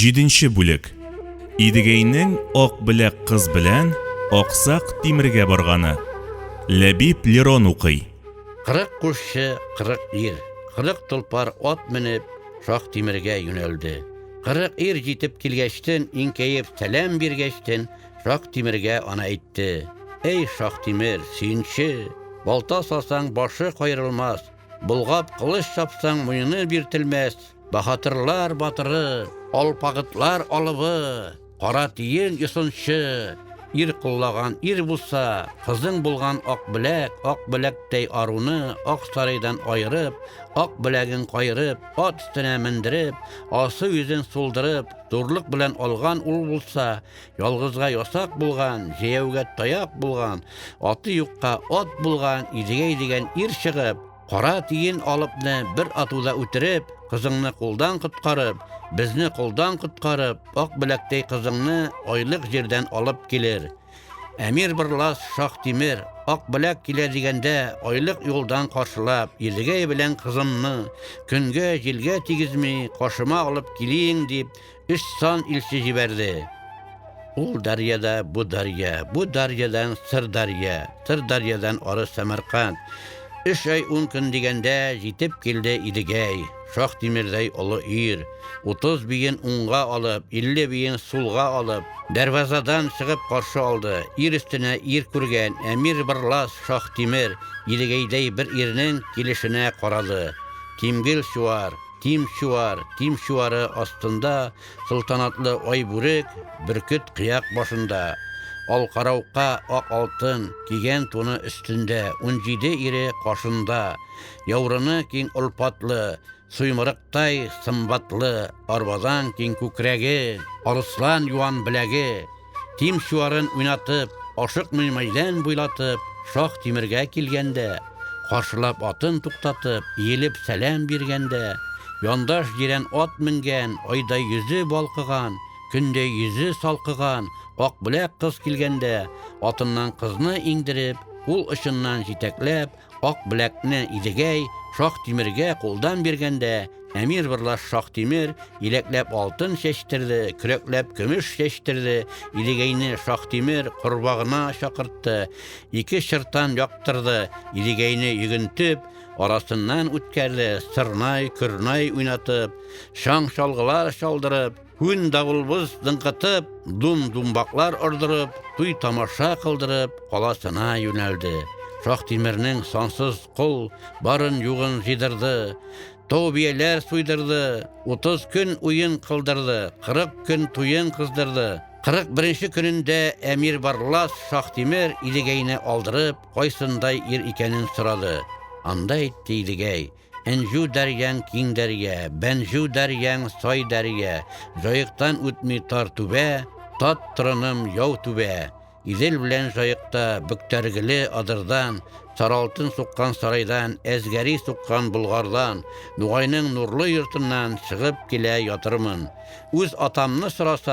Җиденче бүлек. Идегәйнең ак беләк кыз белән Аксак Тимергә барганы. Ләбиб Лерон укый. 40 кушчы, 40 ир, 40 толпар ат менеп, Шаһ Тимергә юнәлде. 40 ир җитеп килгәчтен, иңкәеп сәлам биргәчтен, Шаһ Тимергә ана әйтте: Әй, Шаһ Тимер, сөенче, балта салсаң башы каерылмас, болгап кылыч чапсаң муены биртелмәс, Баһатырлар батыры, алпагытлар алыбы, кара тиен йосынчы, ир коллаган ир булса, кызың булган ак беләк, ак беләктәй аруны ак сарайдан аерып, ак беләген каерып, ат өстенә мендереп, асы йөзен сулдырып, зурлык белән алган ул булса, ялгызга ясак булган, җәяүгә таяк булган, аты юкка ат булган Идегәй дигән ир чыгып, Кара тиен алыпны бер атуда үтереп, кызыңны кулдан коткарып, безне колдан коткарып, ак беләктәй кызыңны айлык җирдән алып килер. Әмир Бырлас Шаһ Тимер, ак беләк килә дигәндә, айлык юлдан каршылап, Идегәй белән кызымны көнгә, җилгә тигезми, кашыма алып килиең дип, Өч сан илче җибәрде. Ул дәрьяда бу дәрья, бу дәрьядан Сыр дәрья, Сыр дәрьядан ары Сәмәрканд. Өч ай ун көн дигәндә җитеп килде Идегәй, Шаһ Тимердәй олы ир. 30 биен уңга алып, 50 биен сулга алып, дәрвазадан чыгып каршы алды. Ир өстенә ир күргән әмир Бырлас Шаһ Тимер Идегәйдәй бер ирнең килешенә карады. Тимгел чуар, Тим чуар, тим чуары астында Солтанатлы ай бүрек, бөркет кыяк башында. Алкараука ак алтын, кигән туны өстендә, 17 ире кашында. Яурыны киң олпатлы, суймырыктай сымбатлы, арбадан киң күкрәге, арыслан юан беләге. Тим чуарын уйнатып, ашыкмый мәйдан буйлатып, Шаһ Тимергә килгәндә, каршылап атын туктатып, иелеп сәлам биргәндә, яндаш җирән ат менгән, айдай йөзе балкыган, көндәй йөзе салкыган Акбүләк кыз килгәндә, атыннан кызны иңдереп, кул очыннан җитәкләп, Ак беләкне Идегәй Шаһ Тимергә кулдан биргәндә, әмир берлаш Шаһ Тимер иләкләп алтын чәчтерде, көрәкләп көмеш чәчтерде, Идегәйне Шаһ Тимер корбагына чакыртты, ике чыртан яктырды, Идегәйне йөгентеп, арасыннан үткәрде, сырнай, көрнай уйнатып, чаң чалгылар чалдырып, Күн давылбыз дыңкытып, дум-думбаклар ордырып, туй тамаша кылдырып, каласына юнәлде. Шаһ Тимернең сансыз кол барын-югын җыйдырды. Тау бияләр суйдырды, 30 көн уен кылдырды, 40 көн туен кыздырды. 41 көнендә әмир Барлас Шаһ Тимер Идегәйне алдырып, кайсындай ир икәнен сорады. Анда әйтте Идегәй: Энҗү дәрьяң киң дәрья, бәнҗү дәрьяң сай дәрья, Җаектан үтми тар түбә, тат торыным яу түбә. Идел белән Җаекта бөктәргеле адырдан, Саралтын суккан сарайдан, Әзгәри суккан Болгардан, Нугайның нурлы йортыннан чыгып килә ятырмын. Үз атамны сорасаң,